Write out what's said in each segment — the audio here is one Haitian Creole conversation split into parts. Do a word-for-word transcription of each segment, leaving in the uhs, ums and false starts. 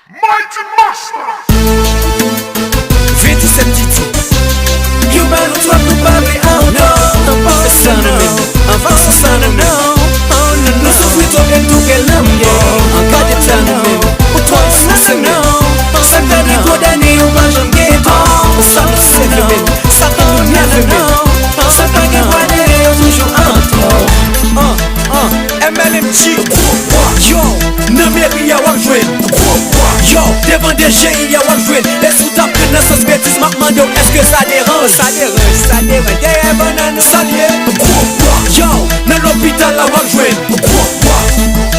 Mighty Master. Ventisèt Titi. Yo ba nou twòp, nou pa vle, oh no. Anvan se sa nou menm, anvan se sa nou menm. Nou soufri twòp, e nou tou pral nan mwen. An gade ta nou menm, ou twòp, se sa nou menm. Sa k ta di kondane yo pa janm gen tan. Sa nou se nou menm, sa k tou nève menm. Sa k pa gen bwa dèyè yo toujou an tò. An, an, M L M G. Yo, nan meri a w ap jwenn. Yo, devan D G I a w ap jwenn. E si w t ap pran nan sans betiz, m ap mande w, èske sa deranj? Sa deranj, sa deranj. Dèyè bannann ou salye. Yo, nan lopital la w ap jwenn.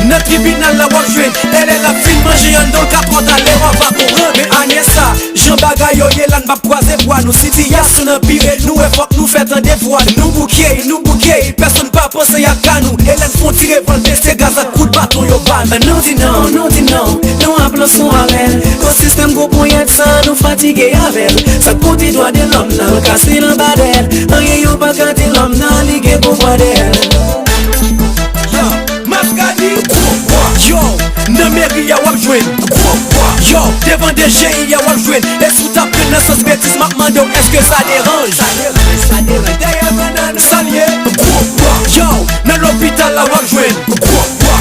Nan tribinal la w ap jwenn. Lè lè l ap fin manje anndan l ka twò talè w ap va konprann. Men ane sa, jan bagay yo ye la n p ap kwaze bwa nou. Sitiyasyon nan pire, nou wè fòk nou fè tande vwa n. Nou bouke, nou bouke, pèsonn pa panse ak ka nou. E lè n fè yon ti revòlte, se gaz ak kout baton yo ba n. Nou di non, nou di non, nou ap lans yon apèl kont sistèm gwo ponyèt sa, nou fatige avè l. Sa k pou di dwa de lòm nan, l kase l anba dèyè l. Anyen yo pa ka di lòm nan, li gen pouvwa dèyè l. Yo, Mascadie, gwo bwa. Yo, nan meri a w ap jwenn. Gwo bwa. Yo, devan D G I a w ap jwenn. E si w t ap pran nan sans betiz, m ap mande w, èske sa deranj? Sa deranj, sa deranj. Dèyè bannann ou salye. Gwo bwa. Yo, nan lopital la w ap jwenn. Gwo bwa.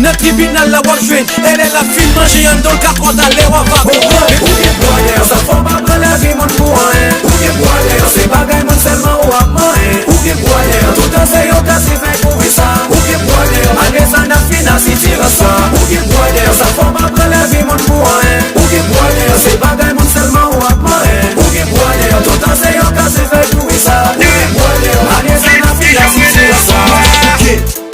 Nan tribinal la w ap jwenn. E lè l ap fin manje anndan l ka twò talè w ap va konprann. Ou gen bwa dèyè w, sa fè w pa pran lavi moun pou anyen. Ou gen bwa dèyè w, se bagay moun sèlman ou ap manyen. Ou gen bwa dèyè w, toutan se yon kase fèy pou wi sa. Ou gen bwa dèyè w, malgre sa n ap fin ak sitirans sa. Ou gen bwa dèyè w, sa fè w pa pran lavi moun pou anyen. Ou gen bwa dèyè w, se bagay moun sèlman ou ap manyen. Ou gen bwa dèyè w, toutan se yon kase fèy pou wi sa. Ou gen bwa dèyè w, malgre sa n ap fin ak sitirans sa.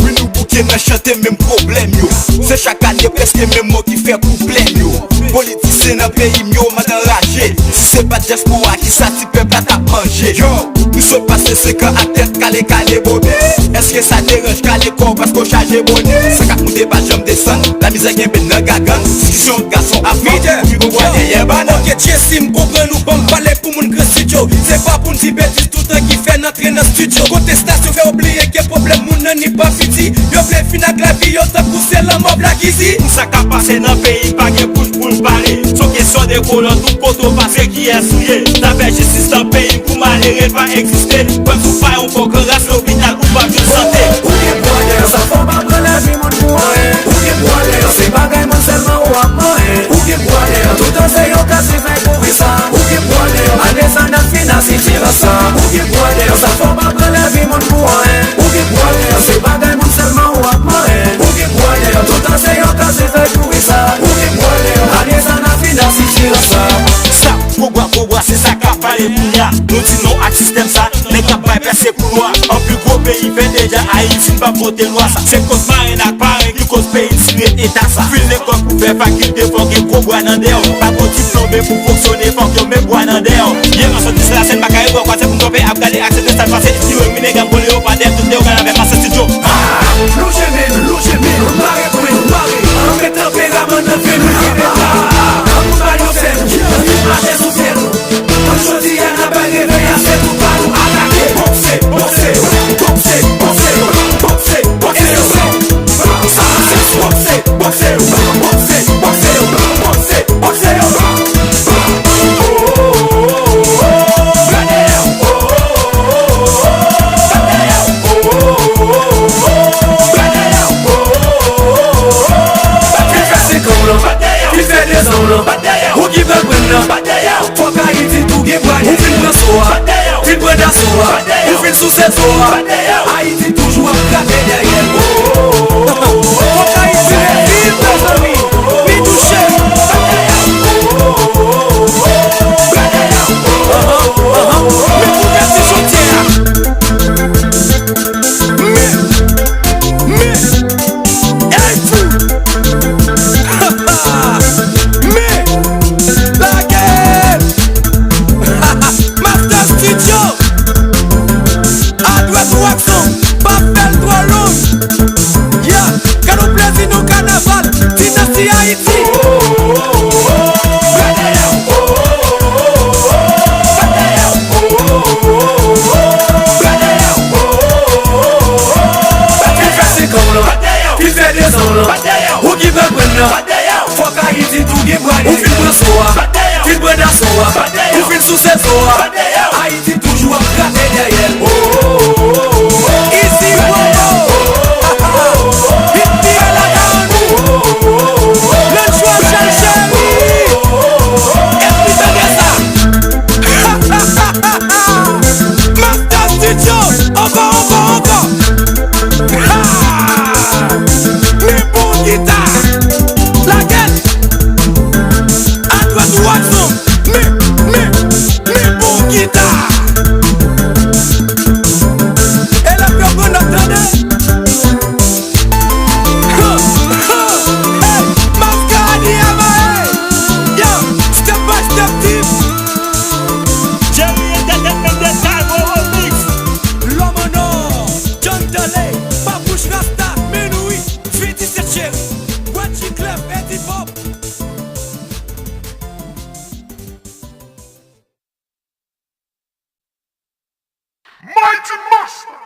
Wi, nou bouke nan chante menm pwoblèm yo. Se chak ane prèske menm mo ki fè pwoblèm yo. Politisyen nan peyi m yo, m anraje. Si se pa t dyaspora, kisa ti pèp la t ap manje? Yo, nou sot pase senk an ak tèt kale kale bobe. Èske sa deranj kale kò w paske w chaje bone? Sa k ap moute pa janm desann, lamizè kenbe n nan gagann. Diskisyon ant gason ap fè pi bon bwa dèyè bannann. Ok, Jesse, m konprann ou, ban m pale pou moun Gran Studio. Se pa pou n di betiz toutan ki fè n antre nan estidyo. Kontestasyon fè yo bliye ke pwoblèm moun nan ni pa piti. Yo vle fin ak lavi yo tankou se lanmò Black Easy. Pou sa k ap pase nan peyi pa gen bouch pou n pale. Se yon kesyon de kolon, tout kote w pase kiyès ou ye. Zafè jistis nan peyi m pou malere pa egziste. Kwè m sou pa yon kòk ras lopital ou p ap jwenn sante. Ou gen bwa dèyè w, sa fè w pa pran lavi moun pou anyen. Ou gen bwa dèyè w, se bagay moun sèlman ou ap manyen. Ou gen bwa dèyè w, toutan se yon kase fèy pou wi sa. Ou gen bwa dèyè w, malgre sa n ap fin ak sitirans sa. Ou gen bwa dèyè w, sa fè w pa pran lavi moun pou anyen. Ou gen bwa dèyè w, se bagay moun sèlman ou ap manyen. Ou gen bwa dèyè w, toutan se yon kase fèy pou wi sa. Ou gen bwa dèyè w, malgre sa n ap fin ak sitirans sa. Sa, gwo bwa, gwo bwa, se sa k ap pale kounye a. Nou di non ak sistèm sa, nèg k ap bay pèse pou lwa. An pi gwo peyi fè deja Ayiti n p ap vote lwa sa. Se koz marenn ak parenn ki koz peyi n si ret eta sa. Fin lekòl pou fè fakilte fòk gen gwo bwa nan dèyè w. Pa ko diplome pou fonksyone fòk yo met bwa nan dèyè w. Ye mason di se la sèn bagay bò kwase pou m kanpe ap gade aksepte sa k pase. Ki remine gam kole yo pa dèyè tout lè yo gade avè mason studio. Lonje men nou, lonje men nou, mare kwen nou, mare. Antre tanperaman nan venn nou, kenbe pa. An nou ba yo fè nou, an nou mache sou fè nou. Jodi a n ap bay revèy a se tou pa nou atake. Bokse, bokse, bokse, bokse, bokse, bokse, bokse, bokse, bokse, bokse, bokse. Ki fè senk an w lan, ki fè dezan w lan, ou ki pral pran nan. Fòk Ayiti tou gen bwa dèyè. Ou fin pran so a, fin pran daso a, ou fin souse zo a. Ayiti toujou ap krape dèyè. Fòk Ayiti ret vib, mezanmi. Pi touche. Ahan, ahan. Men pou mèsi Jodi a. Men, men, Ey, fou! Men, lage! Master Studio! Adrès Waxon, pa fè l twò long! Yeah! Kado plezi nou kanaval, dinasti Ayiti! Ki fè senk an w lan, ki fè dezan w lan, ou ki pral pran nan. Fòk Ayiti tou gen Sou se fò a, Ayiti toujou ap kraze dèyè l. Isi Wowo. Vin tire ladan nou. Nan chwa chèche. Epi tande sa. Master Studio. Ankò, ankò, ankò. Ha! Men bon gita. Lage l. Adwat ou ansanm. Men, men, men bon gita. Elèv yo konn ap tande. Ha, ha, hey, maskarad li a mare. Yo, step by step team. Jerry Entertainment de Taiwo Remix. Lòm an nò, John Dolé, Papouch Rasta, men nou wi, Fifty Cent Cheri, Watchy Clef, Eddie Pop. Mighty Master.